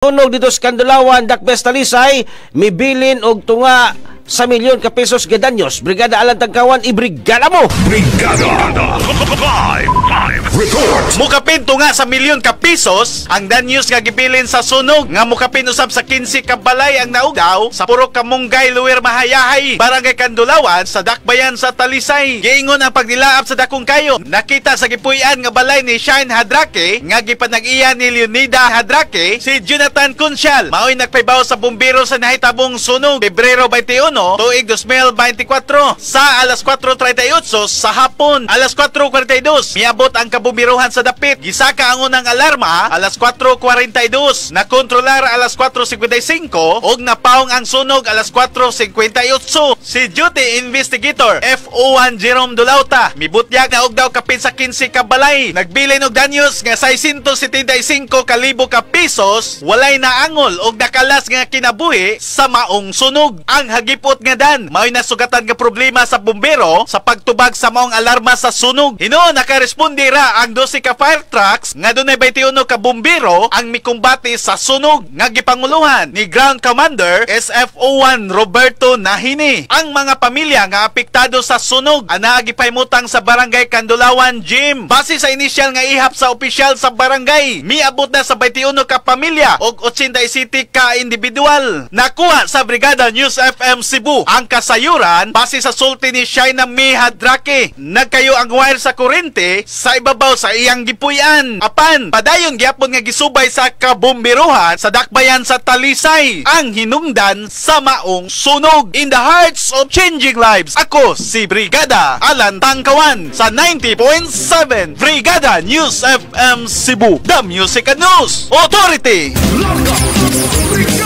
Sunog didto sa Kandulawan, Dakbes, Talisay, mibilin og tunga sa milyon ka pesos gadanyos. Brigada Alan Tagkawan, ibrigada mo! Brigada Live Live Report. Mukapin tunga sa milyon ka pesos ang danyos nga gibilin sa sunog nga mukapin usab sa 15 ka balay ang naugdaw sa Purok Kamunggay, Lower Mahayahay, Barangay Kandulawan sa Dakbayan sa Talisay. Giingon ang pagnilaab sa dakong kayo. Nakita sa gipuy-an nga balay ni Shine Hadrake nga gipanag-iya ni Leonida Hadrake, si Jonathan Consial maoy nagpaybaw sa bumbero sa nahitabong sunog Pebrero 21 tuig 2024 sa alas 4:38 sa hapon. Alas 4:42 miabot ang kabumbiruhan sa dapit. Gisaka ang unang alarma alas 4:42, nakontrolar alas 4:55 ug napawong ang sunog alas 4:58. Si duty investigator FO1 Jerome Dulauta mibutyag na og daw kapin sa 15 ka balay nagbilin og danyos nga 675 kalibo ka pesos, walay naangol og nakalas nga kinabuhi sa maong sunog. Ang hagipot nga dan maoy nasugatan nga problema sa bumbero sa pagtubag sa maong alarma sa sunog. Hinuon nakaresponde ra ang 12 ka fire trucks nga dunay 21 ka bumbero ang mikumbate sa sunog nga gipanguluhan ni Ground Commander SFO1 Roberto Nahini. Ang mga pamilya nga apektado sa sunog anaa gipahimutang sa Barangay Kandulawan Gym. Base sa inisyal nga ihap sa opisyal sa barangay, miabot na sa 21 ka pamilya og 87 ka individual. Nakuha sa Brigada News FM Cebu ang kasayuran base sa sulti ni Shaina May Hadrake. Nagkayo ang wire sa kuryente sa ibabaw sa iyang gipuy-an. Apan, padayon gyapon nga gisubay sa kabumbiruhan sa Dakbayan sa Talisay ang hinungdan sa maong sunog. In the hearts of changing lives, ako si Brigada Alan Tangkawan sa 90.7 Brigada News FM Cebu, The Music and News Authority. Brigada.